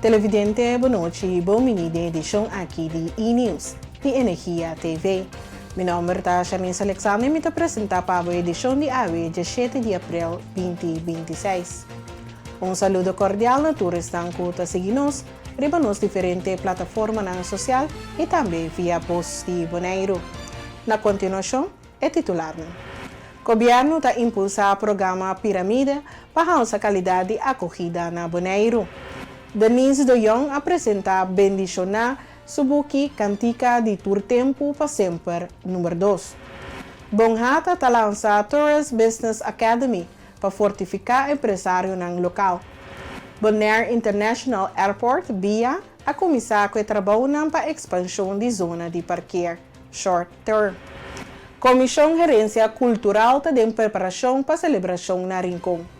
Televidente, bon nochi, bon bini den edishon aki di E-News di Energia TV. Mi nòmber ta Shanice Alexander i mi ta presentá pa bo edishon di awe 17 di aprel 2026. Un saludo kordial na tur esnan ku ta sigui nos riba nos diferente plataformanan sosial i tambe via Bos di Boneiru. Na kontinuashon, e titularnan. Gobièrnu ta impulsá programa Piramide pa halsa kalidat di akogida na Boneiru. Denise de Jong a presentá Bendishoná su buki Kantika di Tur Tempu pa Semper number dos. Bonhata ta lansa Tourist Business Academy pa fortifiká empresarionan lokal. Bonaire International Airport, bia, a kuminsá ku e trabounan pa ekspanshon di zona di parkeer short term. Komishon Herensia Kultural ta den preparashon pa selebrashon na Rincon.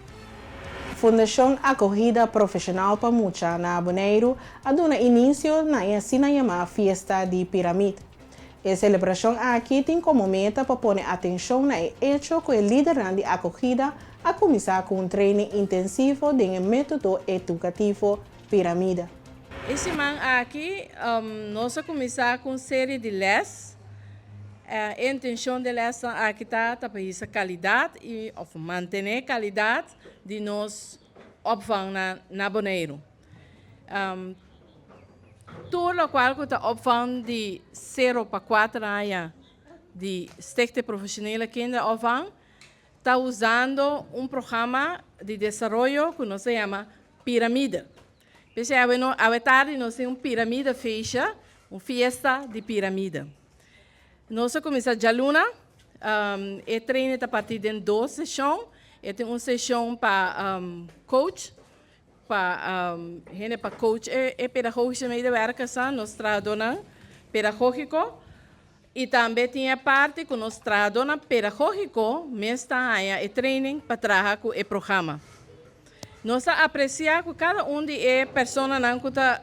Fundashon Akohida Profeshonal pa Mucha na Boneiru a duna inisio na e asina yamá Fiesta di Piramid. E selebrashon aki tin komo meta pa pone atenshon na e echo ku e lidernan di akohida a kuminsá ku un training intensivo den e método edukativo Piramide. E siman aki nos a kuminsá ku un serie di lès. E intenshon di e lèsnan aki ta ta pa hisa kalidat i òf mantené kalidat di nos opvang na na Boneiru. Tur lokual ku ta opvang di sero pa kuater aña di Stichting Professionele Kinderopvang ta usando un programa di desaroyo ku nos ta yama Piramide. P'esei awe no awe tardi nos tin un piramide feestje, un fiesta di piramide. Nos a kuminsá djaluna, e training ta partí den dos seshon. E tin un seshon pa coach, pa hende pa coach e pedagogische medewerkersnan, nos trahadónan pedagógiko. I tambe tin e parti ku nos trahadónan pedagógiko mes ta haña e training pa traha ku e programa. Nos ta apresiá ku kada un di e personanan ku ta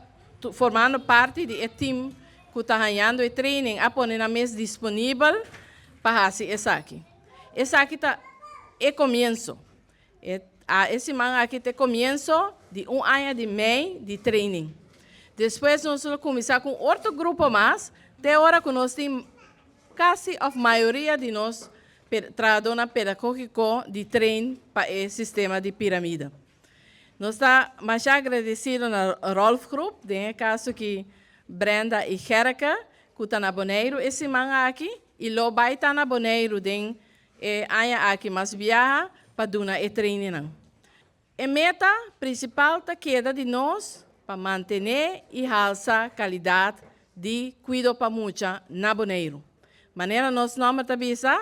formando parti di e tim ku ta hañando e training a pone nan mes disponibel pa hasi esaki. Esaki ta e komienso. E a e siman aki ta e komienso di un aña di mei di training. Despues nos lo kuminsá ku un otro grupo mas te ora ku nos tin kasi òf mayoria di nos trahadónan pedagógiko di train pa e sistema di piramide. Nos ta masha agradesido na Rolf Groep, den e kaso ki Brenda i Gerke ku ta na Boneiru e siman aki i lo bai ta na Boneiru den e aña aki mas biaha pa duna e trainingnan. E meta prinsipal ta keda di nos pa mantené i halsa kalidat di kuido pa mucha na Boneiru. Manera nos nòmber ta bisa,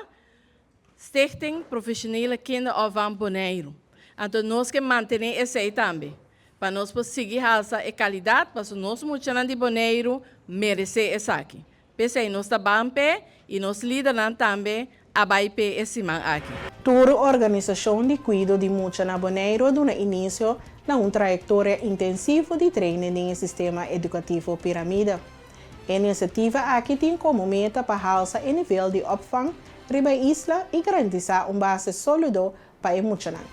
Stichting Professionele Kinderopvang Boneiru. Anto nos ke mantené esei tambe, pa nos por sigui halsa e kalidat pasobra nos muchanan di Boneiru meresé esaki. P'esei nos ta ban p'e i nos lidernan tambe a bai p'e e siman aki. Tur organisashon di kuido di mucha na Boneiru a duna inisio na un trayektoria intensivo di training den e sistema edukativo Piramide. E inisiativa aki tin komo meta pa halsa e nivel di opvang riba e isla i garantisá un base sólido pa e muchanan.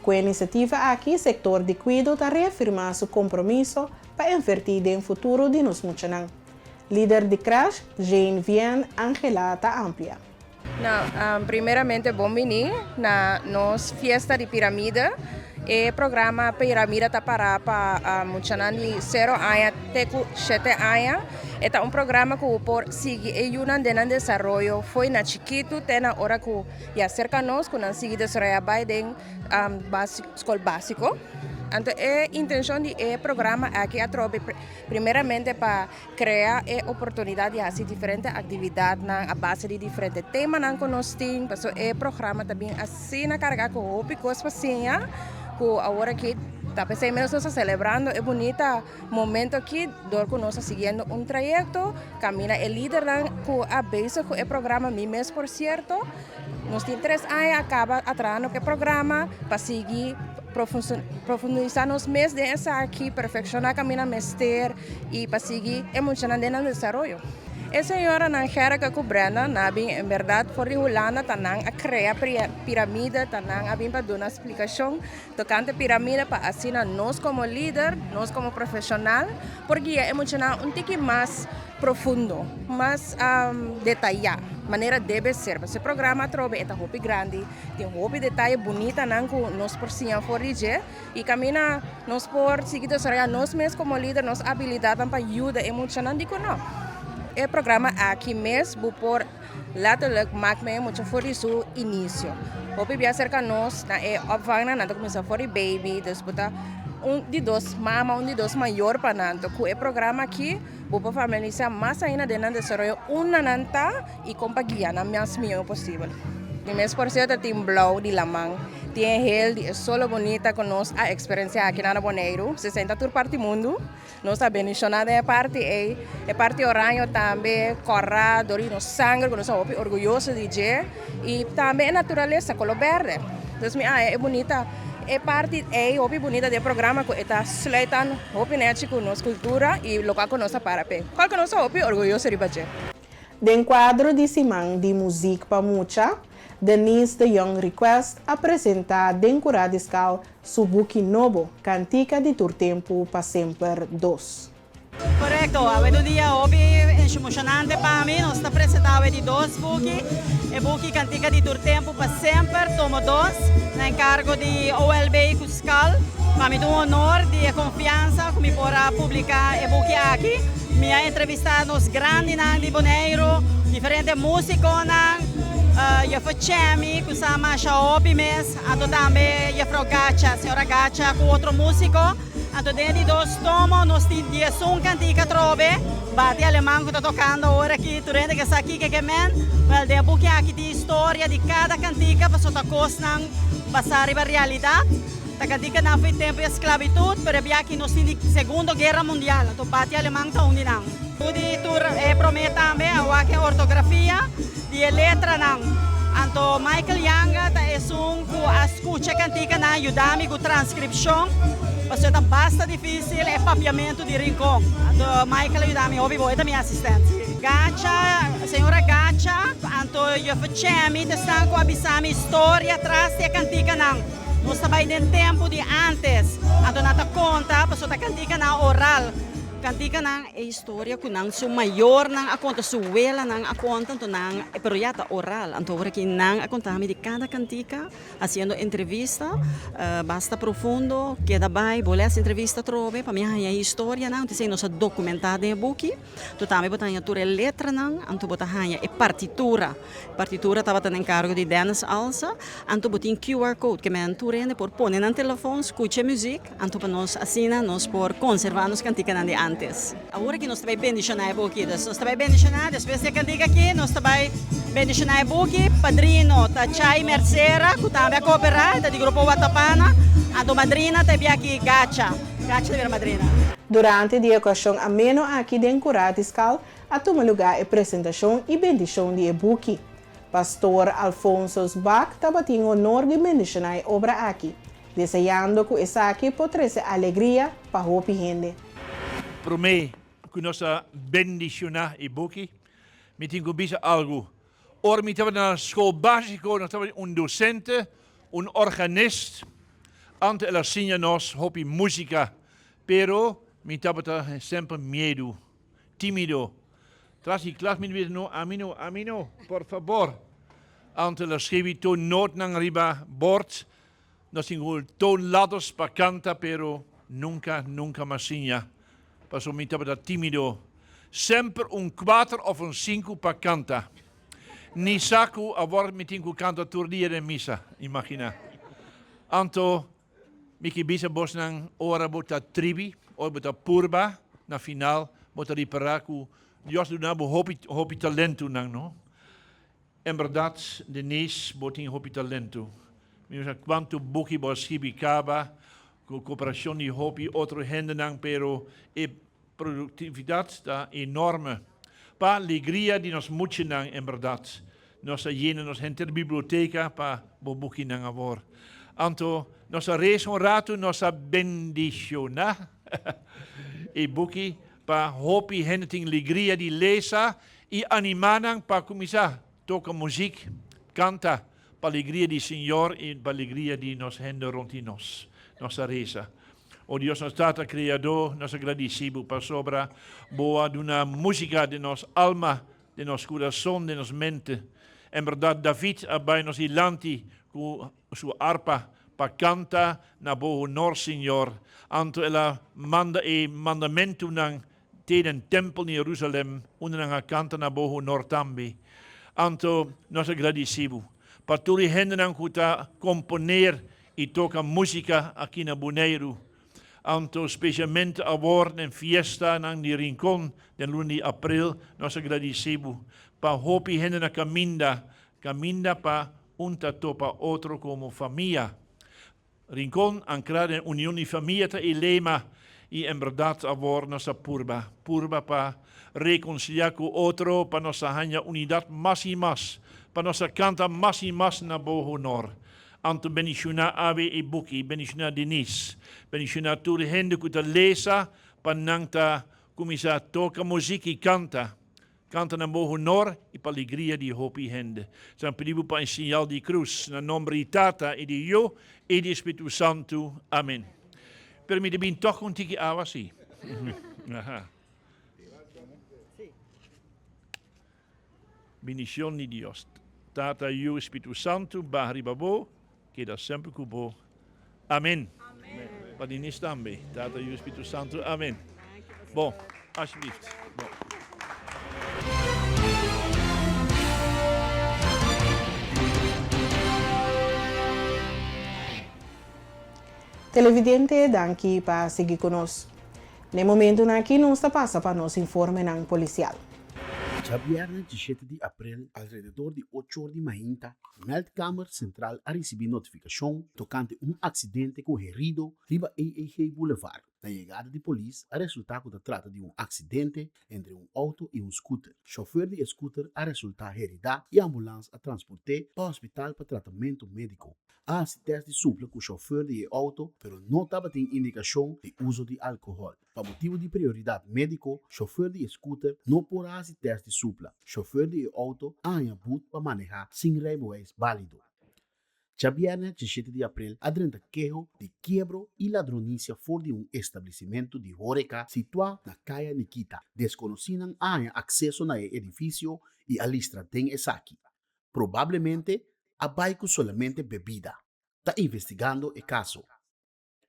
Ku e inisiativa aki sektor di kuido ta reafirmá su kompromiso pa invertí den futuro di nos muchanan. Lider di Crash, Jane Vien Angela ta amplia. Nou, primeramente bon bini na nos fiesta di Piramide. E programa Piramide ta para pa muchanan di sero aña te ku shete aña. E ta un programa ku por sigui e yunan den nan desaroyo fo'i na chikitu te na ora ku ya serka nos ku nan sigui desaroyá bai den skol básiko. Anto e intenshon di e programa aki atrobe primeramente pa krea e oportunidat di hasi diferente aktividatnan a base di diferente temanan ku nos tin, pasobra e programa ta bin asina kargá ku hopi kos pa siña ku awor aki ta p'esei mes nos ta selebrando e bunita momento aki dor ku nos ta siguiendo un trayekto kaminda e lidernan ku a bezig ku e programa, mi mes por sierto, nos tin tres aña a kaba a traha ku e programa pa sigui profundisá nos mes den esaki, perfekshoná kaminda mester i pa sigui e muchanan den nan desaroyo. E señoranan Gerka ku Brenda nan a bin en bèrdat for di Hulanda ta nan a krea piramide, ta nan a bin pa duna splikashon tokante piramide pa asina nos komo lider, nos komo profeshonal por guia e muchanan un tiki mas profundo, mas detayá manera debe ser. Pasobra e programa atrobe e ta hopi grandi, tin hopi detaye bunitanan ku nos por siña for di dje. I kaminda nos por sigui desaroyá nos mes komo lider, nos abilidatnan pa yuda e muchanan, dikon no? E programa aki mes bo por letterlijk mak mee e mucha for di su inisio. Hopi bia serka nos na e opvangnan nan ta kuminsá for di baby, dus bo ta un di dos mama, un di dos mayor pa nan. Anto ku e programa aki bo por familiarisá mas ainda den nan desaroyo unda nan ta i kon pa guia nan mas mihó posibel. Di mes por sierto tin blou di laman, tin e hel di e solo bunita ku nos a eksperensiá aki na Boneiru, 60 tur parti mundu. Nos ta bendishoná den e parti ei. E parti oraño tambe, kòrá dor di nos sanger ku nos ta hopi orguyoso di dje. I tambe e naturalesa koló bèrdè. Dus mi haña e bunita e parti ei hopi bunita di e programa ku e ta sluit an hopi nèchi ku nos kultura i lokual ku nos ta para p'e. Kual ku nos ta hopi orguyoso riba dje. Den kuadro di Siman di Muzik pa Mucha, Denise de Jong Request a presentá den Kurá di Skal su buki nobo, Kantika di Tur Tempu pa Semper dos. Korekto, awe ta un dia hopi emoshonante pa mi. Nos ta presentá awe di dos buki, e buki Kantika di Tur Tempu pa Semper, tomo dos, na enkargo di OLB ku Skal. Pa mi ta un honor di e konfiansa ku mi por a publiká e buki aki. Mi a entrevistá nos grandinan di Boneiru, diferente músikonan, Juffrouw Chemi ku sa masha hopi mes, anto tambe Juffrouw Gacha, señora Gacha ku otro músiko. Anto den di dos tomo nos tin 11 kantika atrobe, bati aleman ku ta tokando awor aki, tur hende ke sa kiko ke men. Wèl, den e buki aki tin historia di kada kantika pasobra ta kosnan basá riba realidat. Ta kantikanan for e tempu di esklabitut, pero e bia aki nos tin di Segundo Guera Mundial, anto bati aleman ta un di nan. Tur di tur e promé tambe a wak e ortografia di e letranan. Anto Michael Yanga ta esun ku a skucha e kantikanan yuda mi ku transkripshon, pasobra ta basta difísil e papiamentu di Rincon. Anto Michael a yuda mi hopi bon, e ta mi asistent. Gacha, señora Gacha, anto Juffrouw Chemi ta esnan ku a bisa mi historia tras di e kantikanan. Nos ta bai den tempu di ántes, anto nan ta konta pasobra ta kantikanan oral, kantikanan e historia ku nan su mayornan a konta, su welanan a konta, anto nan, pero ya ta oral, anto ora ki nan a konta mi di kada kantika, hasiendo entrevista basta profundo, keda bai bo lesa entrevista atrobe pa mi haña e historianan, anto esei nos a dokumentá den e buki. Tu tambe bo ta haña tur e letranan, anto bo ta haña e partitura. Partitura tabata na enkargo di Dennis Alsa. Anto bo tin QR code ke men tur hende por pone nan telefon, skucha e muzik, anto pa nos asina nos por konservá nos kantikanan di ántes. Awor aki nos ta bai bendishoná e buki. Dus nos ta bai bendishoná, despues di e kantika aki nos ta bai bendishoná e buki. Padrino ta Chay Mercera ku tambe a kooperá, e ta di grupo Watapana. Anto madrina ta e biaha aki Gacha. Gacha ta bira madrina. Durante di e okashon ameno aki den Kurá di Skal a tuma lugá e presentashon i bendishon di e buki. Pastor Alphonsus Bak tabatin honor di bendishoná e obra aki, deseando ku esaki por trese alegria pa hopi hende. Promé ku nos a bendishoná e buki, mi tin ku bisa algu. Ora mi tabata na skol básiko, nos tabatin un dosente, un organist. Anto el a siña nos hopi músika, pero mi tabata semper miedu, tímido. Tras di klas mi ta bisa, No, ami no, ami no, por fabor. Anto el a skribi tur notnan riba bord. Nos tin ku toonladders pa kanta, pero nunka, nunka m'a siña, pasobra mi tabata tímido. Semper un kuater òf un sinku pa kanta. Ni sa ku awor mi tin ku kanta tur dia den misa, imaginá. Anto, mi ke bisa bosnan, ora bo ta tribi, ora bo ta purba, na final bo ta ripará ku Dios duna bo hopi, hopi talentunan, no? En bèrdat, Denise, bo tin hopi talento. Mi no sa kuantu buki bo a skibi kaba ku koperashon di hopi otro hendenan, pero e produktividat ta enorme. Pa alegria di nos muchanan, en bèrdat, nos a yena nos henter biblioteka pa bo bukinan awor. Anto, nos a resa un ratu, nos a bendishoná e buki pa hopi hende tin alegria di lesa. I animá nan pa kuminsá toka muzik, kanta pa alegria di Señor i pa alegria di nos hende rònt di nos. Nos ta resa. O Dios nos Tata Kreadó, nos ta gradisí Bo pasobra Bo a duna músika den nos alma, den nos kurason, den nos mente. En bèrdat David a bai nos dilanti ku su arpa pa kanta na Bo honor, Señor. Anto el a manda e mandamentunan Te den tempel na Jerusalem, unda nan a kanta na bo honor tambe. Anto nos a gradisí bo pa tur e hendenan ku ta komponer i toka músika aki na Boneiru. Anto spesialmente awor den fiestanan di Rincon den luna di april, nos a gradisí bo pa hopi hende na kaminda, kaminda pa un ta topa otro komo famia. Rincon, ankrá den union di famia ta e lema i en bèrdat awor nos ta purba, purba pa rekonsiliá ku otro pa nos ta haña unidat mas i mas, pa nos ta kanta mas i mas na bo honor. Anto bendishoná awe e buki, bendishoná Denise, bendishoná tur hende ku ta lesa pa nan ta kuminsá toka muzik i kanta. Kanta na bo honor i pa alegria di hopi hende. Sa pidi bo pa e señal di krus, na nomber di Tata i di Yu i di Spiritu Santu. Amen. Pero mi ta bin tòg un tiki awa si. Aha. Bendicion di Dios, Tata, Yu i Spiritu Santu baha riba bo, keda semper ku bo. Amen. Pa Denise tambe. Tata, Yu, Spiritu Santu. Amen. Bon, alsjeblieft. Bon. Televidente, danki pa sigui ku nos. Na e momentunan aki nos ta pasa pa nos informenan polisial. Djabièrnè dishete di aprel alrededor di ocho or di mainta, Meldkamer Sentral a risibí notifikashon tokante un aksidente ku herido riba EEG Boulevard. Na yegada di polis a resultá ku ta trata di un aksidente entre un outo i un skuter. Shofùr di e skuter a resultá heridá i ambulans a transport'é pa hospital pa tratamentu médiko. A hasi tèst di supla ku shofùr di e outo pero no tabatin indikashon di uso di alkohòl. Pa motibu di prioridat médiko, shofùr di e skuter no por a hasi tèst di supla. Shofùr di e outo a haña but pa manehá sin reibewijs bálido. Djabièrnè dishete di aprel a drenta keho di kiebro i ladronisia for di un establesimentu di hóreka situá na Kaya Nikita. Deskonosínan a haña akseso na e edifisio i a listra den esaki. Probablemente a bai ku solamente bebida. Ta investigando e kaso.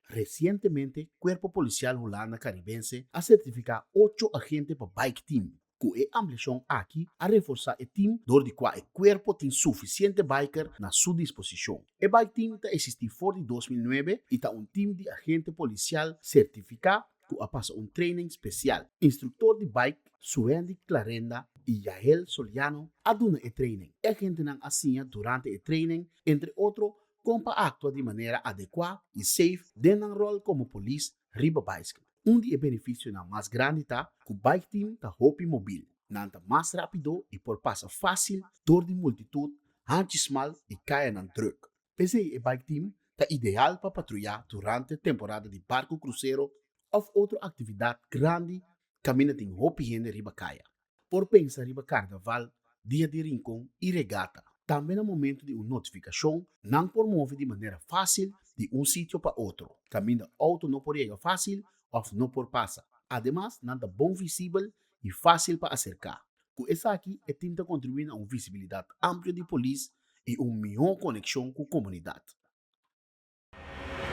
Resientemente Kuerpo Polisial Hulanda Karibense a sertifiká ocho agente pa Bike Team. Ku e ampliashon aki a reforsá e tim dor di kua e kuerpo tin sufisiente biker na su disposishon. E Bike Team ta eksistí for di 2009 i ta un tim di agente polisial sertifiká ku a pasa un training spesial. Instruktor di bike Suendy Clarenda i Yael Soliano a duna e training. E agentenan a siña durante e training entre otro Kon pa aktua di manera adekuá i safe den nan ròl komo polis riba baiskel. Un di e benefisionan mas grandi ta ku bike team ta hopi mobil. Nan ta mas rápido i por pasa fásil dor di multitut, hanchi smal i kayanan drùk. P'esei e bike team ta ideal pa patruyá durante temporada di barku krusero òf otro aktividat grandi kaminda tin hopi hende riba kaya. Por pensa riba karnaval, dia di rincon i regata. Tambe na momento di un notifikashon nan por move di manera fásil di un sitio pa otro, kaminda outo no por yega fásil òf no por pasa. Ademas nan ta bon visibel i fásil pa aserká. Ku esaki e tim ta kontribuí na un visibilidat amplio di polis i un mihó konekshon ku komunidat.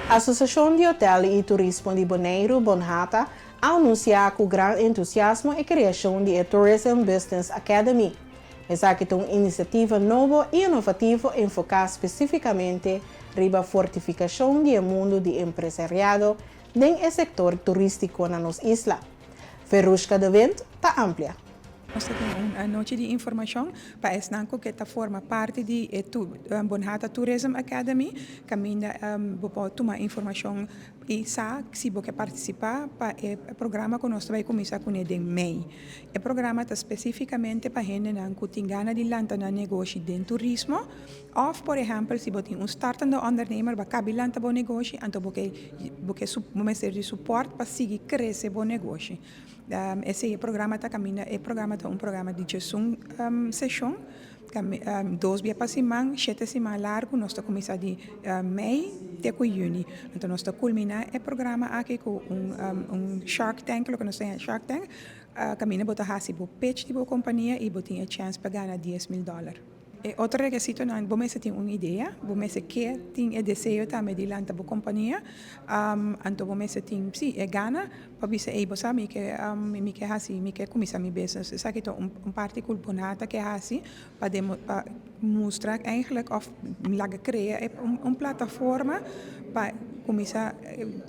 Asosiashon di Hotel i Turismo di Boneiru, Bonhata, a anunsiá ku gran entusiasmo e kreashon di e Tourism Business Academy. Esaki ta un inisiativa nobo i inovativo enfoká spesífikamente riba fortifikashon di e mundu di empresariado den e sektor turístiko na nos isla. Verushka de Wind ta amplia. Nos ta tin un anochi di informashon pa esnan ku ke ta forma parti di e Bonhata Tourism Academy, kaminda bo por tuma informashon. I sa si bo ke partisipá pa e programa ku nos ta bai kuminsá kuné den mei. E programa ta spesífikamente pa hendenan ku tin gana di lanta nan negoshi den turismo òf por ehèmpel si bo tin un startende ondernemer bo a kabi lanta bo negoshi anto bo ke bo ke bo mester di supòrt pa sigui krese bo negoshi. Esei e programa ta kaminda e programa ta un programa di djesun seshon. Dos bia pa siman, shete siman largu, nos ta kuminsá di mei te ku yüni. Anto nos ta kulminá e programa aki ku un Shark Tank, loke nos ta yama Shark Tank, kaminda bo ta hasi bo pitch di bo kompania i bo tin e chèns pa gana 10,000 dòler. E otro rekesitonan, bo mester tin un idea, bo mester ke tin e deseo tambe di lanta bo kompania, anto bo mester tin, sí, e gana Pa bisa ey bo sa mi ke mi ke hasi mi ke kuminsá mi business esaki ta un parti ku bo na ta ke hasi pa demo pa mustra eigenlijk òf laga krea un plataforma pa kuminsá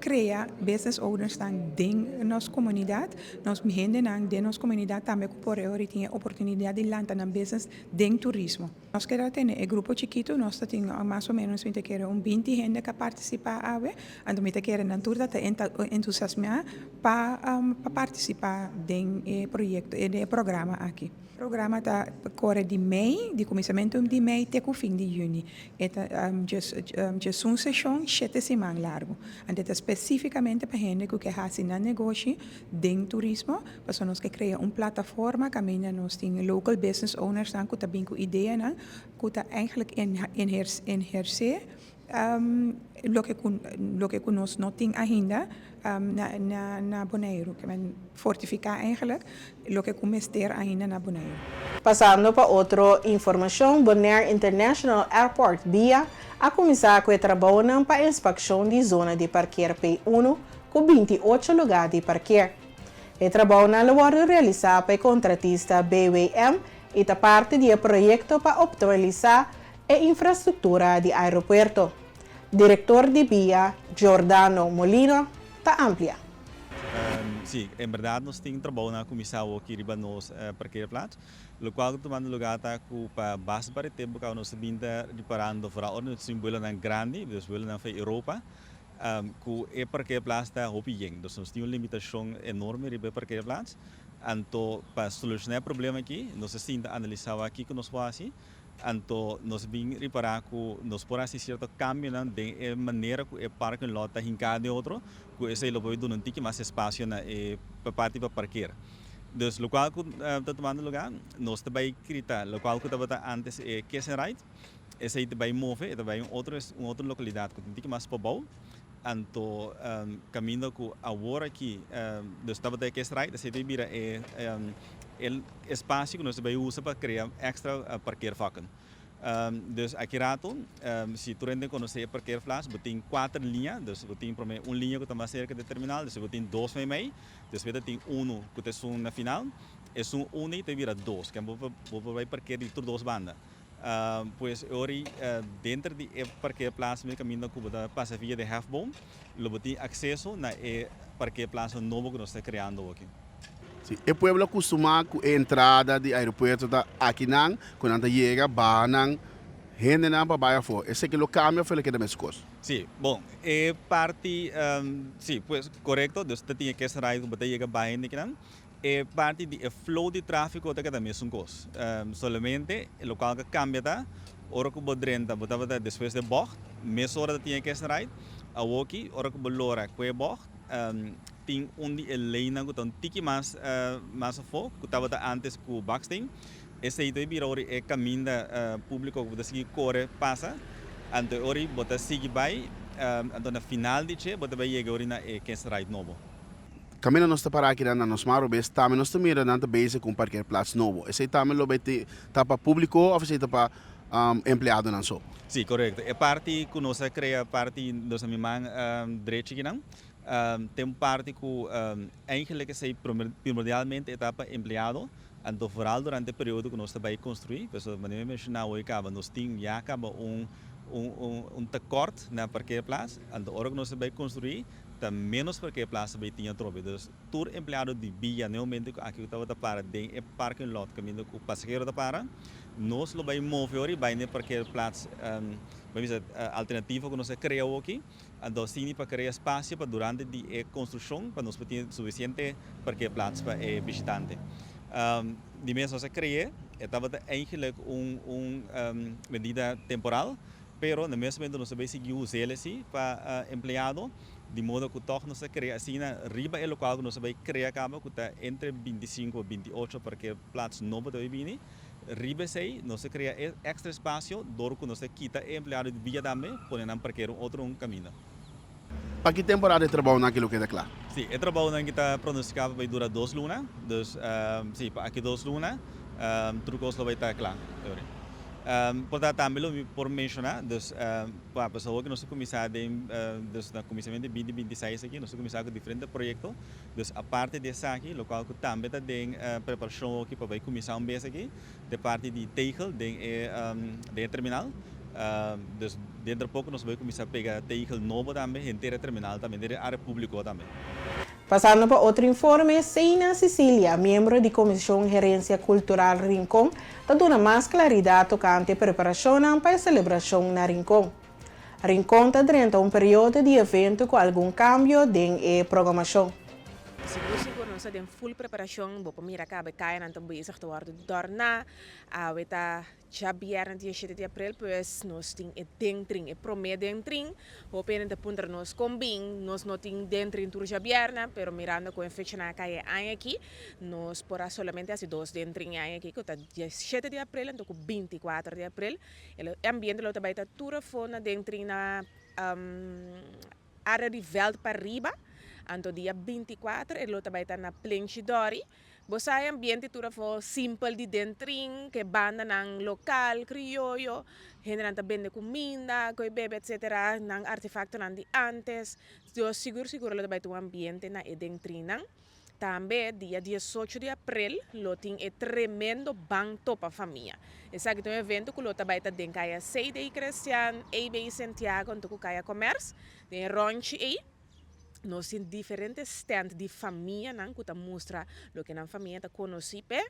krea business ownersnan den nos komunidat nos hendenan den nos komunidat tambe ku por e tin e oportunidat di lanta nan business den turismo. Nos keda tene e grupo chikitu, nos ta tin mas o menos mi ta kere un 20 hende ku a partisipá awe, anto mi ta kere nan tur ta ta entusiasmá pa pa partisipá den e proyekto den e programa aki. E programa ta kore di mei, di kuminsamentu di mei te ku fin di yüni. E ta djesun seshon shete siman largu. Anto e ta spesífikamente pa hende ku ke hasi nan negoshi den turismo, pasobra nos ke krea un plataforma kaminda nos tin local business ownersnan ku ta bin ku ideanan ku ta eigenlijk enhersé loke ku loke ku nos no tin ainda na na Boneiru. Ke men fortifiká eigenlijk loke ku mester ainda na Boneiru. Pasando pa otro informashon, Bonaire International Airport, bia, a kuminsá ku e trabounan pa inspekshon di zona di parker P1 ku 28 lugá di parker. E trabounan lo wòrdu realisá pa e kontratista BWM i ta parti di e proyekto pa optimalisá e infrastruktura di aeropuerto. Direktor di bia, Giordano Molina, ta amplia. Sí, en bèrdat nos tin trabounan a kuminsá awoki riba nos parkeerplaats. Lokual ku ta tumando lugá ta ku pa basta para e tempu kaba nos ta bin ta riparando foral ora nos tin buelonan grandi, dus buelonan for Europa, Ku e parkeerplaats ta hopi yen, dus nos tin un limitashon enorme riba e parkeerplaats. Anto pa solushoná e problema aki nos a sinta analisá wak kiko nos por hasi. Anto nos bin ripará ku nos por hasi sierto kambionan den e manera ku e parking lot ta hinká den otro, ku esei lo por duna un tiki mas espasio na e parti pa parker. Dus lokual ku ta tumando lugá, nos ta bai krita lokual ku tabata antes e kiss and ride. Esei ta bai move, e ta bai un otro un otro lokalidat ku tin tiki mas pabou. Anto kaminda ku awor aki nos tabata e Keesride, esei ta bira e e espasio ku nos ta bai usa pa krea èkstra parkeervakken. Dus aki rato si tur hende konosé e parkeerplaats bo tin kuater liña, dus bo tin promé un liña ku ta mas serka di e terminal, despues bo tin dos meimei, despues ta tin unu ku ta esun na final. Esun unu ei ta bira dos, ken bo por bai parkeer di tur dos banda. Pues e ora ei denter di e parkeerplaats mi kaminda ku bo ta pasa via di hefboom lo bo tin akseso na e parkeerplaats nobo ku nos ta kreando awoki. Si, e pueblo a kustumá ku e entrada di aeropuerto ta akinan ku nan ta yega baha nan hendenan pa bai afó. Esaki lo kambia òf e lo keda meskos? Si, bon, e parti, si, pues korekto, dus ta tin e kersrai ku bo ta yega baha hende kinan. E parti di e flow di tráfiko ta keda mesun kos. Solamente e lokual ku a kambia ta, ora ku bo drenta bo tabata despues di e bògt, mesora ta tin e Kersnrijd. Awoki ora ku bo lora ku e bògt, tin un di e leinan ku ta un tiki mas mas afó ku tabata ántes ku baksteen. Esei ta bira ora e kaminda públiko ku bo ta sigui kore pasa. Anto e ora bo ta sigui bai, anto na final di dje bo ta bai yega ora na e Kersnrijd nobo. Kaminda nos ta para akinan na nos man robes, tambe nos ta mira nan ta bezig ku un parkeerplaats nobo. Esei tambe lo bay ta pa públiko òf esei ta pa empleadonan so? Sí, korekto. E parti ku nos a krea parti nos na mi man drechi akinan, ta un parti ku eigenlik esei primordialmente e ta pa empleado, anto vooral durante e periodo ku nos ta bay konstruí. Pasobra manera mi a menshoná hoy kaba nos tin ya kaba un un tekort na parkeerplaats, anto ora ku nos ta bay konstruí, Ta menos porque e plaza bay tin atrobe. Dus tur empleado di Villa ne momento cu aki cu tabata para den e parking lot caminda cu pasahero ta para, Nos lo bai move ora i bai na e parkeerplaats bai bisa alternativo ku nos a krea awoki. Anto asina pa krea spasio pa durante di e konstrukshon pa nos por tin sufisiente parkeerplaats pa e bishitante. Di mes nos a kre'é, e tabata eigenlijk un un medida temporal, pero na mes momento nos a bai sigui us'el asi pa empleado, di modo ku tòg nos a krea asina riba e lokal ku nos a bai krea kaba ku ta entre 25 pa 28 parkeerplaats nobo ta bai bini. Riba esei nos a krea e èkstra espasio dor ku nos a kita e empleado di dia tambe pone nan parkera un otro un kaminda. Pa ki temporada e trabounan aki lo keda kla? Sí, e trabounan aki ta pronostiká pa bai dura dos luna. Dus, sí, pa aki dos luna tur kos lo bai ta kla. Por ta tambe lo mi por menshoná, dus, pa pasobra awor ku nos a kuminsá den, dus na kuminsamentu di binti binti seis aki nos a kuminsá ku diferente proyekto. Dus aparte di esaki, lokual ku tambe ta den preparashon oki pa bai kuminsá un bes aki, ta e parti di tegel den e den e terminal. Dus denter poko nos bai kuminsá pega tegel nobo tambe henter e terminal tambe, henter e área públiko tambe. Pasando pa otro informe, Seina Cecilia, miembro di Komishon Herensia Kultural Rincon, ta duna mas klaridat tokante preparashonnan pa e selebrashon na Rincon. Rincon ta drenta un periodo di evento cu algun cambio den e programacion. Sigur sigur nos ta den full preparacion, bo por mira caba e cayanan ta bezig ta wordo dorna, awe ta djabièrnè 17 di april pues nos tin e dentrin, e prome dentrin, hopi hende ta puntra nos con bin, nos no tin dentrin tur djabièrnè, pero mirando con e fechanan a cay e aña aki, nos por a solamente haci dos dentrin e aña aki cu ta 17 di april anto cu 24 di april. E ambiente lo ta bai ta tur afó na den trin na área di vèlt pa riba. Anto dia 24 e lo ta bai ta na Plenchi Dòri. Bo sa e ambiente tur afó simpel di den trin, ku e bandanan lokal, krioyo, hendenan ta bende kuminda, koe bebe etsetera, nan artefaktonan di ántes. Dios sigur sigur lo ta bai ta un ambiente na e den trinnan. Tambe dia 18 di april lo tin e tremendo Ban Topa Famia. Esaki ta un evento ku lo ta bai ta den Kaya CD Crestian, AB Santiago anto ku Kaya Commerce. Den e ròntji ei nos tin diferente stand di famianan ku ta mustra loke nan famia ta konosí p'e.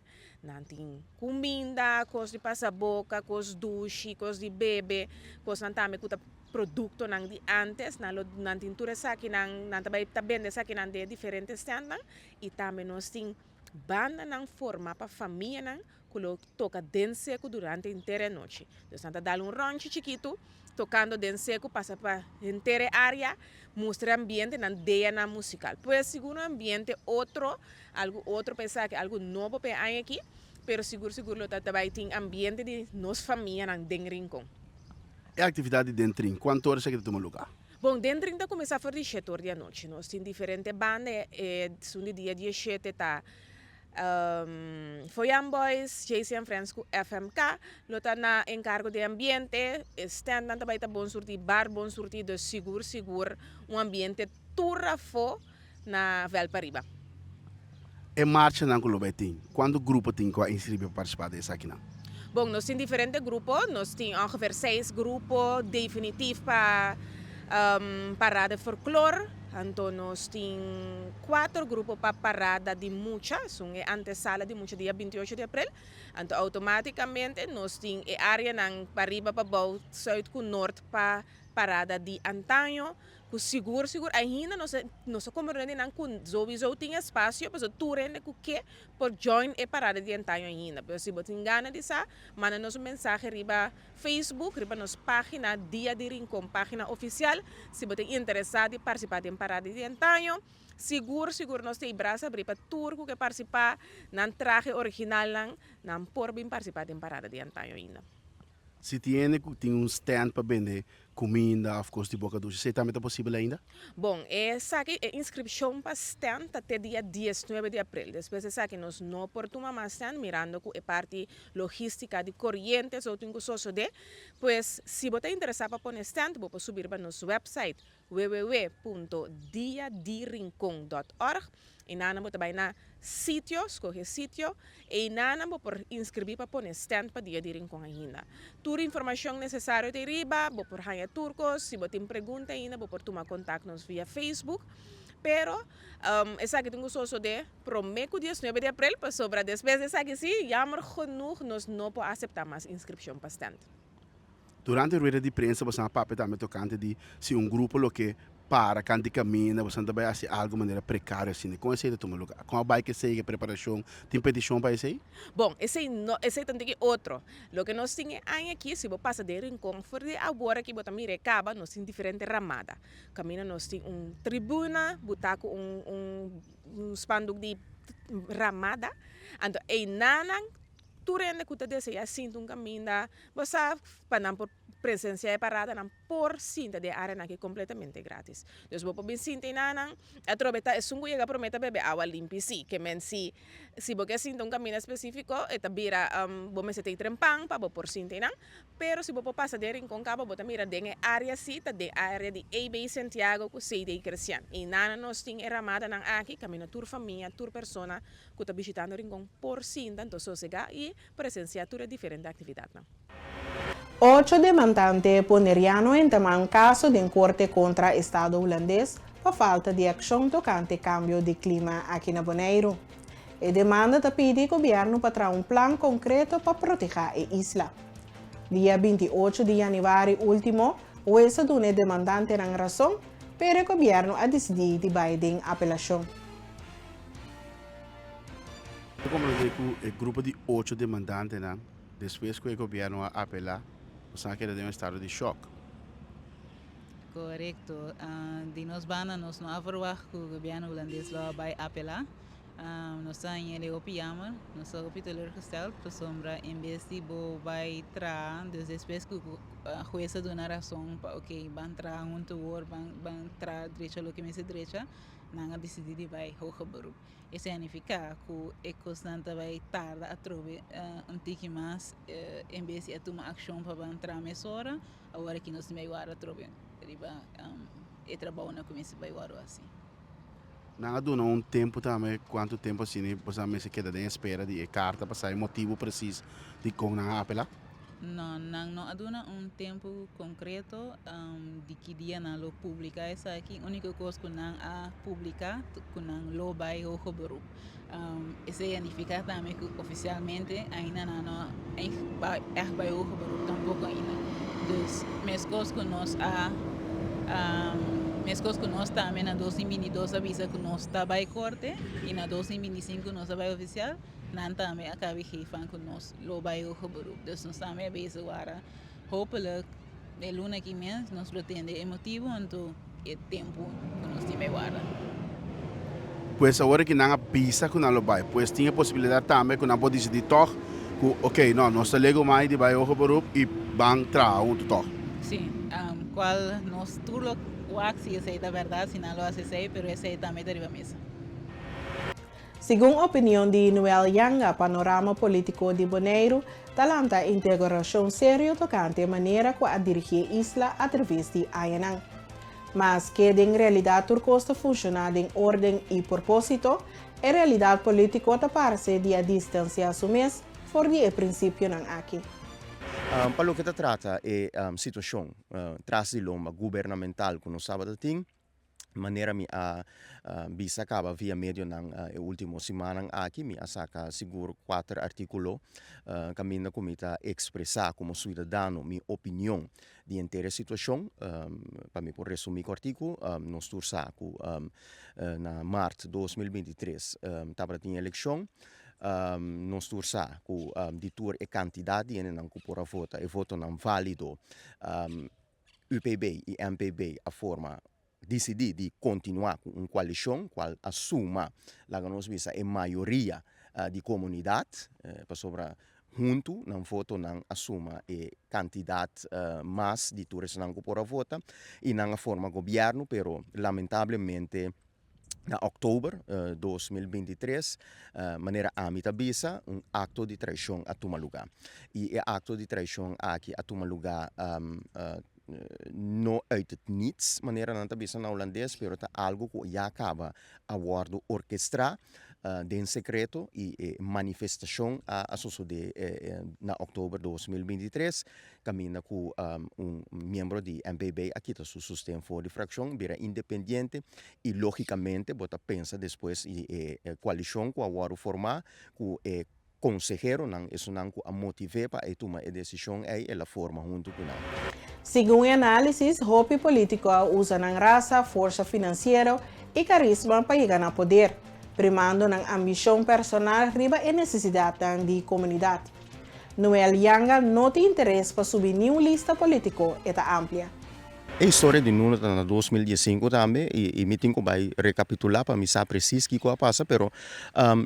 Nan tin kuminda, kos di pasa boka, kos dushi, kos di bebe, kosnan tambe ku ta productonan di antes, nan lo nan tin tur esakinan, nan ta bai ta bende esakinan den e diferente standnan y tambe nos tin bandanan forma pa famianan cu lo toca den seco durante henter e anochi. Dus nan ta dal un ronchi chikitu tocando den seco pasa pa henter e area mustra e ambiente nan deanan musical. Pues sigur un ambiente otro, algo otro pa esaki, algo nobo pa e aña aki, pero sigur sigur lo ta ta bai tin ambiente di nos famianan den Rincon. E aktividat di den trin, kuantu ora esaki ta tuma lugá? Bon, den trin ta kuminsá for di shete or di anochi. Nos tin diferente banda, e esun di dia dieshete ta Foyan Boys, JC and Friends ku FMK lo ta na enkargo di ambiente. E standnan ta bai ta bon surtí, bar bon surtí, dus sigur sigur un ambiente tur afó na vèlt pariba. E marchanan ku lo bai tin, kuantu grupo tin ku a inskribí pa partisipá den esakinan? Bon, nos tin diferente grupo. Nos tin ongeveer seis grupo definitif pa parada folklor. Anto nos tin kuater grupo pa parada di mucha, esun e antesala di mucha dia 28 di aprel. Anto outomátikamente nos tin e áreanan pariba pabou, sùit ku nort pa parada di antaño. Ku sigur sigur ainda nos a nos a komprende di nan ku souiso tin espasio pasobra tur hende ku ke por join e parada di antaño ainda. Pero si bo tin gana di sa, manda nos un mensahe riba Facebook, riba nos pagina Dia di Rincon pagina ofisial, si bo ta interesá di partisipá den parada di antaño. Sigur sigur nos ta e brasa abrí pa tur ku ke partisipá, nan trahe originalnan, nan por bin partisipá den parada di antaño ainda. Si tin hende ku tin un stand pa bende kuminda òf kos di boka dushi, esei tambe ta posibel ainda? Bon, esaki, e inskripshon pa stand ta te dia 19 di aprel. Despues di esaki nos no por tuma mas stand mirando ku e parti logístika di koriente esou tin ku sosodé. Pues, si bo ta interesá pa pone stand, bo por subi riba nos wèpsait www.diadirincon.org Einan bo ta bai na sitio, skohe sitio, einan bo por inskribí pa pone stand pa Dia di Rincon ainda. Tur informashon nesesario ta ei riba, bo por haña tur kos, si bo tin pregunta ainda bo por tuma kontak nos via Facebook. Pero esaki tin ku sosodé promé ku diesnuebe di aprel pasobra despues di esaki sí, jammer genoeg nos no por aseptá mas inskripshon pa stènt. Durante rueda di prensa bosan a papia tambe tokante di si un grupo lo ke para kant di kaminda, bosan ta bai hasi algu manera prekario asina. Kon esei ta tuma lugar? Kon a bai ku esei, ku e preparashon? Tin petishon pa esei? Bon, esei no, esei ta un tiki otro. Loke nos tin e aña aki, si bo pasa den Rincon for di awor aki bo ta mira e kaba, nos tin diferente ramada. Kaminda nos tin un tribuna butá ku un un spandoek di ramada. Anto einanan tur hende ku ta deseá sinta un kaminda, bo sa pa nan por presensiá e parada nan por sinta den e áreanan aki kompletamente grátis. Dus bo por bin sinta einanan, atrobe ta esun ku yega promé ta bebe awa limpi sí, ke men si si bo ke sinta un kaminda spesífiko e ta bira bo mester ta e trempan pa bo por sinta einan. Pero si bo por pasa den Rincon Cabo bo ta mira den e area si ta den area di AB Santiago cu CD Crecian. Y nana nos tin e ramadanan aki caminda tur famia, tur persona cu ta bishitando Rincon por sinta anto sosega y presencia tur e diferente actividadnan. Ocho demandante boneriano a entamá un caso den corte contra Estado Hulandes pa falta di accion tocante cambio di clima aki na Boneiru. E demanda ta pidi gobièrnu pa traha un plan konkreto pa protehá e isla. Dia 28 di yanüari último, hues a duna e demandantenan rason, pero e gobièrnu a disidí di bai den apelashon. Ta komprendé ku e grupo di ocho demandantenan, despues ku e gobièrnu a apelá, boso a keda den un estado di shòk. Korekto. Di nos banda nos no a verwagt ku gobièrnu hulandes lo a bai apelá. Nos ta haña e hopi jammer, nos ta hopi teleurgesteld pasobra en bes di bo bai traha, dus despues ku hues a duna rason pa ok ban traha huntu awor, ban ban traha drecha loke mester drecha, nan a disidí di bai hoger beroep. Esei a nifiká ku e kosnan ta bai tarda atrobe un tiki mas en bes di a tuma akshon pa ban traha mesora, awor aki nos tin bai wòrdu atrobe riba e trabounan ku mester bai wòrdu hasi. Nan a duna un tempu tambe, kuantu tempu asina boso a mester keda den espera di e karta pa sa e motibu presis dikon nan a apelá? No, nan no a duna un tempu konkreto di ki dia nan lo publiká esaki. Úniko kos ku nan a publiká ku nan lo bai hoger beroep. Esei a nifiká tambe ku ofisialmente ainda nan no a ègt bai hoger beroep tampoko ainda. Dus meskos ku nos a meskos ku nos tambe na 2022 a bisa ku nos ta bai korte i na 2025 nos a bai ofisial, nan tambe a kabi geef ku nos lo bai hoger beroep. Dus nos tambe a bezig wara hopelijk e luna aki mes nos lo tende e motibu anto e tempu ku nos tin bai warda. Pues awor ki nan a bisa ku nan lo bai, pues tin e posibilidat tambe ku nan por disidí tòg ku ok, no, nos ta lego mai di bai hoger beroep i ban traha huntu tòg. Sí, kual nos tur lo wak si esei ta bèrdat, si nan lo hasi esei, pero esei tambe ta riba mesa. Segun opinion di Noel Janga, panorama polítiko di Boneiru ta lanta interogashon serio tokante e manera ku a dirigí e isla atraves di añanan. Maske den realidat tur kos ta funshoná den órden i propósito, e realidat polítiko ta parse di a distansiá su mes for di e prinsipionan aki. Pa loke ta trata e situashon tras di lomba gubernamental ku nos tabata tin, Manera mi a bisa caba via medionan e ultimo simannan aki, mi a saca sigur cuater articulo caminda cu mi ta expresa como ciudadano mi opinion di henter e situacion. Pa mi por resumi cortico, nos tur sa cu na maart 2023 tabata tin eleccion. Nos tur sa cu di tur e cantidad di hendenan cu por a vota, e votonan valido, UPB i MPB a forma disidí di kontinuá ku un koalishon kual a suma, laga nos bisa, e mayoria di komunidat, pasobra huntu nan votonan a suma e kantidat mas di tur esnan ku por a vota i nan a forma gobièrnu, pero lamentablemente na òktober 2023, manera ami ta bisa, un akto di traishon a tuma lugá. I e akto di traishon aki a tuma lugá no uit het niets, manera nan ta bisa na hulandes, pero ta algu ku ya kaba a wòrdu orkestrá. den sekreto i e manifestashon a sosodé na òktober 2023 kaminda ku un miembro di MPB a kita su sosten for di frakshon bira independiente i lógikamente bo ta pensa despues di e koalishon ku a wòrdu formá ku e konseheronan esunnan ku a motiv'é pa e tuma e desishon ei el a forma huntu ku nan. Segun e análisis, hopi polítiko a usa nan rasa, forsa finansiero i karisma pa yega na poder, primando nan ambishon personal riba e nesesidatnan di komunidat. Noel Janga no tin interes pa subi niun lista polítiko, e ta amplia. E historia di Nuno ta na 2015 tambe y y mi tin cu bay recapitula pa mi sa precies kico a pasa pero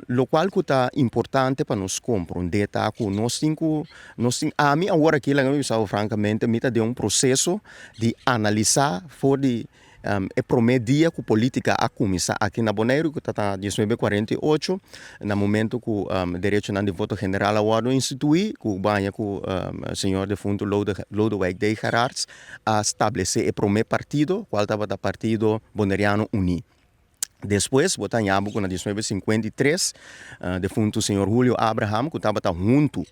locual cu ta importante pa nos compronde ta cu nos tin cu nos tin ami awor aki laga mi bisa bo francamente mi ta den un proceso di analisa for di E promé dia ku polítika a kuminsá aki na Boneiru, ku ta ta 1948, na momento ku derechonan di voto general a wòrdu instituí, ku baña ku señor defuntu Lodewijk D. Gerards a stablesé e promé partido, kual tabata Partido Boneriano Uní. Despues bo ta haña bo ku na 1953 defuntu señor Julio Abraham ku tabata huntu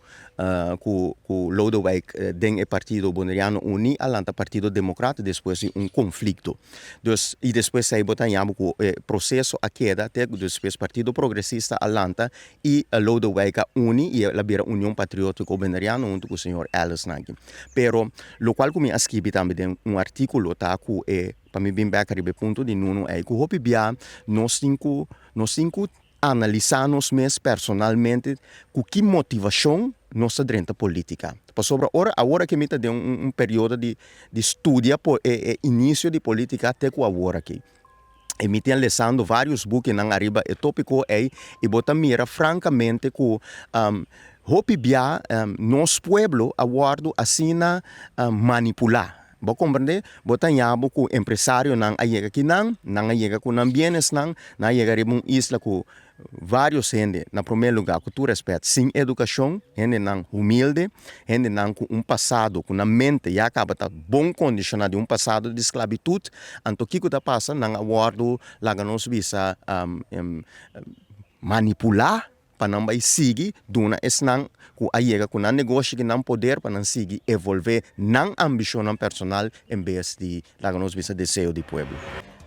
ku ku Lodewijk den e partido Boneriano Uní a lanta Partido Democrat despues di un konflikto. Dus i despues ei bo ta haña bo ku e proseso a keda te ku despues Partido Progresista a lanta i Lodewijk a uni i el a bira Union Patriotiko Boneriano huntu ku señor Ellis nan aki. Pero lokual ku mi a skibi tambe den un artíkulo ta ku e pa mi bin bèk riba e punto di Nuno ei ku hopi bia nos tin ku nos tin ku Analisá nos mes personalmente ku ki motivashon nos ta drenta polítika. Pasobra ora awor aki mi ta den un periodo di di studia e e inisio di polítika te ku awor aki. I mi tin lesando vários bukinan ariba e tópiko ei i bo ta mira frankamente ku hopi bia nos pueblo a wòrdu asina manipulá. Bo komprendé? Bo ta haña bo ku empresarionan a yega kinan, nan a yega ku nan bienesnan, nan a yega riba un isla ku vários hende, na promé lugá, ku tur rèspèt, sin edukashon, hendenan humilde, hendenan ku un pasado, ku nan mente ya kaba ta bon kondishoná di un pasado di sklabitut. Anto kiko ta pasa? Nan a wòrdu, laga nos bisa, manipulá pa nan bai sigui duna esnan ku a yega ku nan negoshi ki nan poder pa nan sigui evolvé nan ambishonnan personal en bes di laga nos bisa deseo di pueblo.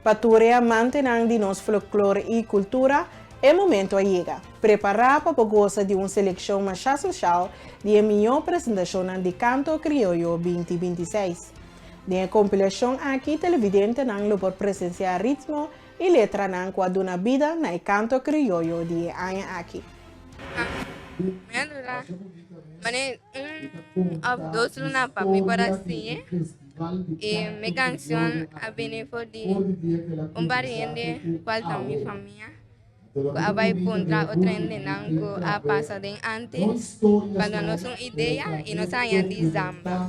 Pa tur e amantenan di nos folklor i kultura, e momento a yega. Prepará pa bo gosa di un selekshon masha soshal di e mihó presentashonnan di Kanto Krioyo 2026. Den e kompilashon aki televidentenan lo por presensiá ritmo E letranan ku a duna bida na e kanto krioyo di e aña aki. Mi a dura mane un of dos luna pa mi por a siñ'e y mi cancion a bini for di un par di hende cual ta mi famia cu a bay puntra otro hendenan cu a pasa den antes pa duna nos un idea y nos a haña di zamba.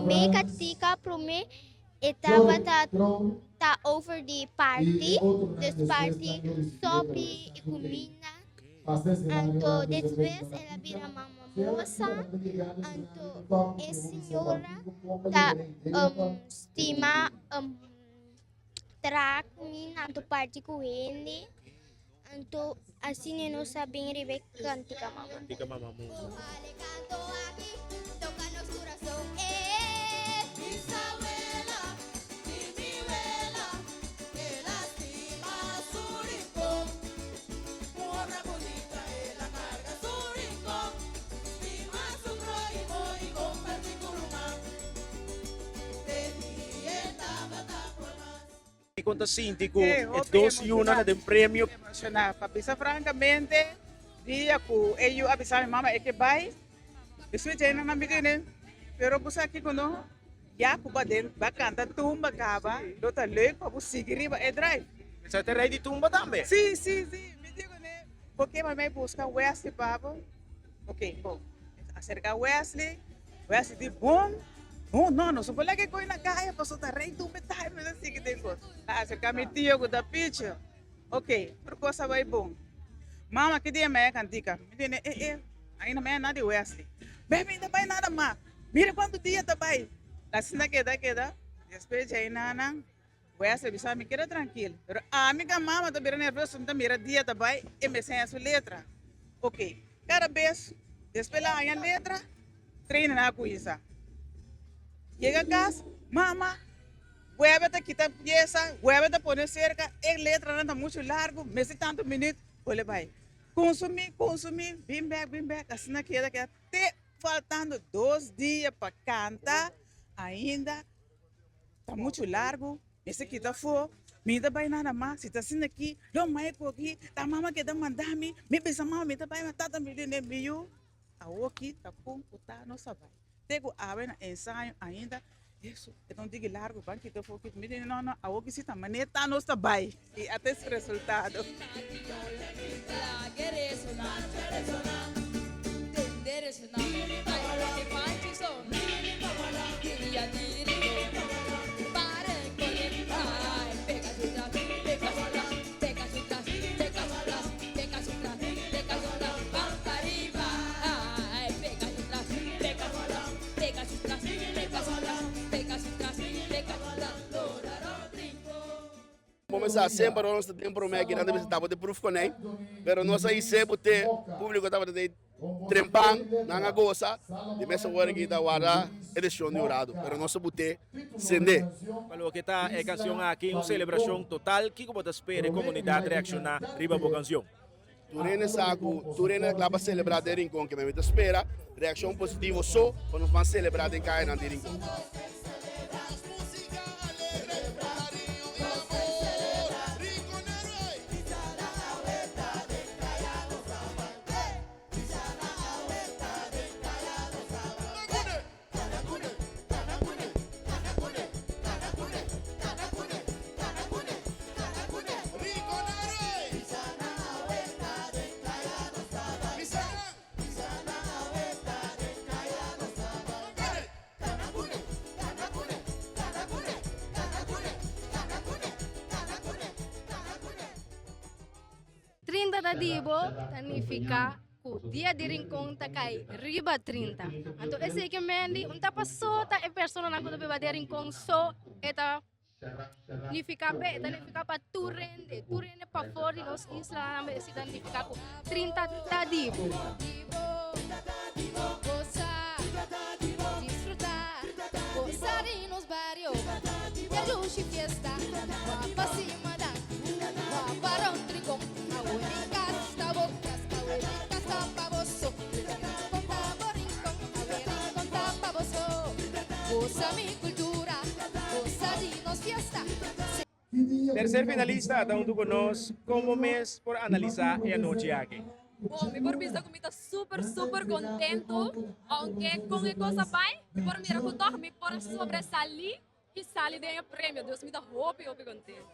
Mi katika promé e tabata ta over di parti, dus parti sopi i kuminda. Anto despues el a bira mama mosa, anto e señora ta stima traha kuminda anto parti ku hende. Anto asina nos a bin riba e kantika mama musa. Kon ta sinti ku e dos yunan ta den premio? Emoshoná. Pa bisa frankamente, dia ku e yu a bisa mi mama e ke bai, e switch einan nan bigini. Pero bo sa kiko no? Ya ku bo a den bo a kanta tumba kaba, lo ta leuk pa bo sigui riba e drive. Sa ta rei di tumba tambe? Si, si, si. Mi di kuné, bo ke pa mi buska Wesley pa bo? Ok, bon. Aserka Wesley, Wesley di bon, no, no, nos no por laga e koi na kaya pasobra ta rei tumba e time, mi ta sigui den kos. A aserka mi tio ku ta picho. Ok, tur kos a bai bon. Mama, ki dia mei a kantika? Mi tene, e, e, ainda mei a na di Wesley. Bè, mi ta bai nada mas. Mira kuantu dia ta bai. Asina keda keda. Despues djei nan, Wesley bisa mi keda trankil. Pero ami ka mama ta bira nervioso, mi ta mira dia ta bai e me seña su letra. Ok, kada bes despues la haña letra, trainer nan a kuinsa. Yega kas, mama. Webe ta kita piesa, webe ta pone serka, e letranan ta muchu largu, mester tantu minüt, bolbe bai. Kunsumí, kunsumí, bin bèk, bin bèk, asina keda keda te faltando dos dia pa kanta, ainda ta muchu largu, mester kita afó, mi ta bai nada mas, si ta asina aki, lo mai koki, ta mama keda manda mi, mi bisa mama mi ta bai, ma tata mi di mi yu, awoki ta kon ku ta nos a bai. Te ku awe na ensayo ainda, Hesu, e ta un tiki largu, ban kita afó kita. Mi di, no, no, awo ki si ta manera ta nos ta bai. I ata es resultado. Comenzá semper ora nos ta den promé aki nan ta bisa tabata proef konei, pero nos a his'é bo te públiko tabata den trempan, nan a gosa, di mes awor aki ta warda e desishon di hurado, pero nos a but'é sendé. Pa loke ta e kansion aki un selebrashon total, kiko bo ta spera e komunidat reakshoná riba bo kansion? Tur hende sa ku tur hende ta kla pa selebrá den Rincon, ke mi ta spera reakshon positivo so pa nos ban selebrá den kayanan di Rincon. 30 ta di bo ta nifiká ku dia di Rincon ta kai riba 30. Anto esei ke mendi un ta pasó ta e personanan ku ta biba den Rincon so e ta nifiká p'e, e ta nifiká pa tur hende, tur hende pafor di nos islanan esei ta nifiká ku 30 ta di bo. Tercer finalista ta hunto cu nos. Como mes por analisa e anochi aki? Bon, mi por bisa cu mi ta super super contento, aunke con e cos a bay, mi por mira cu toch mi por a sobresali y sali den e premio, dus mi ta hopi hopi contento.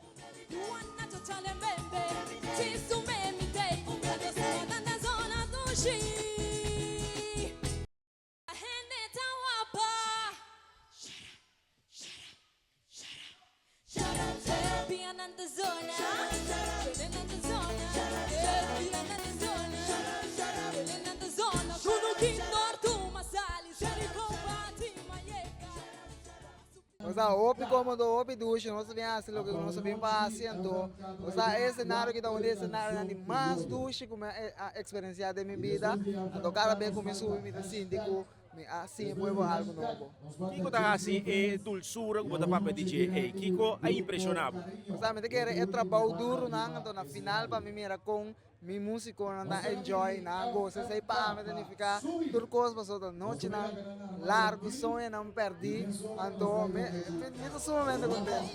Nos ta hopi komodo, hopi dushi, nos ta bin hasi loke ku nos ta bin pa hasi, anto nos ta e esenario ki ta un di e esenarionan di mas dushi ku mi a eksperensiá den mi bida, anto kada bes ku mi subi mi ta sinti ku mi a siña pueblo algu nobo. Kiko ta hasi e dulsura ku bo ta papia di dje ei? Kiko a impreshoná bo? Osea, mi ta kere e trabou durunan, anto na final pa mi mira kon mi musikonan ta enjoy, nan a gosa, esei pa ami ta nifiká tur kos pasobra ta nochinan largu, soñonan pèrdí, anto mi mi ta sumamente kontento.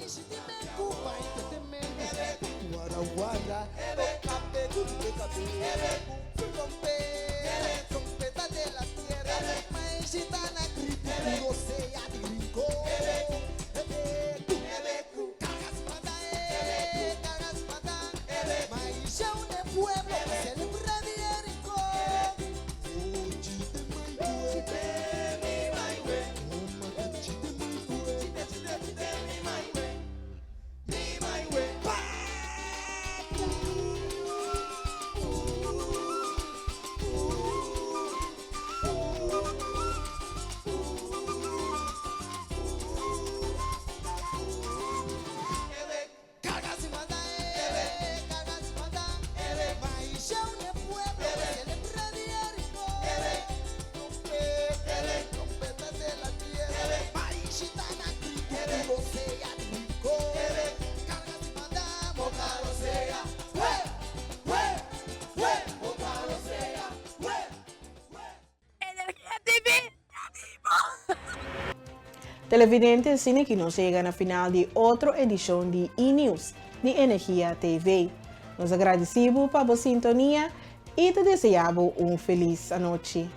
Televidente, asina aki nos a yega na final di otro edishon di E-News di Energia TV. Nos ta gradisí bo pa bo sintonia i ta deseá bo un felis anochi.